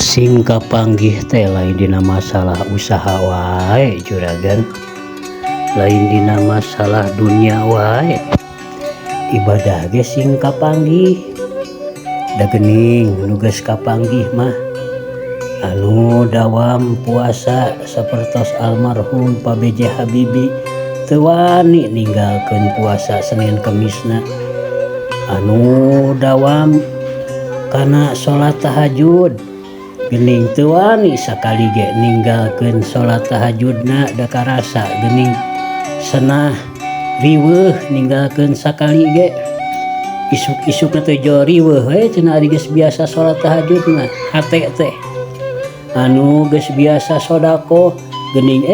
Sing kapanggih teh lain dina masalah usaha wae, juragan, lain dina masalah dunia wae, ibadah ge sing kapanggih. Da geuning nu geus kapanggih mah anu dawam puasa sapertos almarhum Pak B.J. Habibie, teu wani ninggalkeun puasa Senin Kemisna. Anu dawam kana salat tahajud geuning teu wani sakali ge ninggalkeun salat tahajudna, da karasa geuning senah riweuh ninggalkeun sakali ge. Isuk-isuk teh jol riweuh we cenah, ari geus biasa salat tahajud mah hate teh. Anu geus biasa sodakoh geuning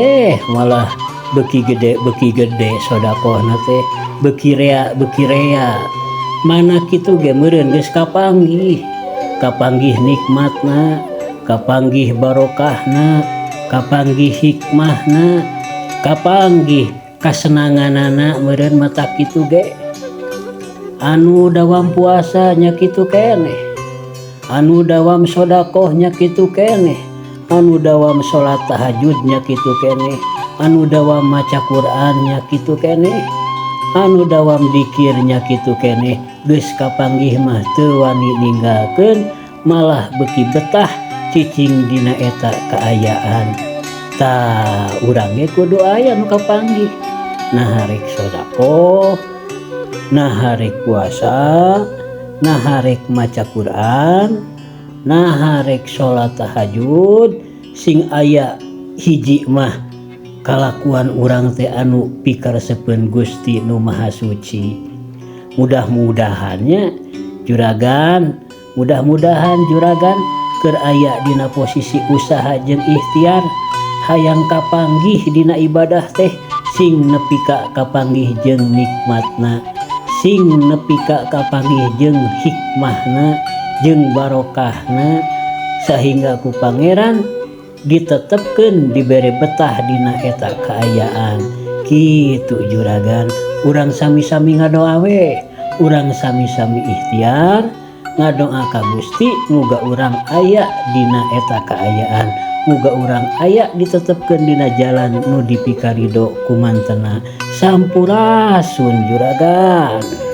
malah beuki gede beuki gede sodakohna teh, beuki rea beuki rea. Mana kitu ge meureun geus kapanggih, kapanggih nikmatna, kapanggih barokahna, kapanggih hikmahna, kapanggih kasenanganana meureun mata kitu ge. Anu dawam puasa nya kitu keneh, anu dawam sodakoh nya kitu keneh, anu dawam salat tahajud nya kitu keneh, anu dawam maca Quran nya kitu keneh, anu dawam dikir nya kitu keneh. Geus kapanggih mah teu wani ninggalkeun, malah beuki betah cicing dina eta kaayaan. Tah, urang ge kudu aya nu kapanggih. Nah, rek sodakoh, nah rek puasa, nah rek maca Quran, nah rek salat tahajud, sing aya hiji mah kalakuan urang teh anu pikaresepeun Gusti Nu Maha Suci. Mudah-mudahannya juragan, mudah-mudahan juragan keur aya dina posisi usaha jeung ikhtiar hayang kapanggih dina ibadah teh, sing nepi ka kapanggih jeung nikmatna, sing nepi ka kapanggih jeung hikmahna jeung barokahna, sehingga ku Pangeran ditetepkeun, dibere betah dina eta kaayaan kitu. Juragan, urang sami-sami ngadoa we, urang sami-sami ikhtiar ngadoa ka Gusti, muga urang aya dina eta kaayaan, muga urang aya ditetepkeun dina jalan nu dipikarido ku mantena. Sampurasun, juragan.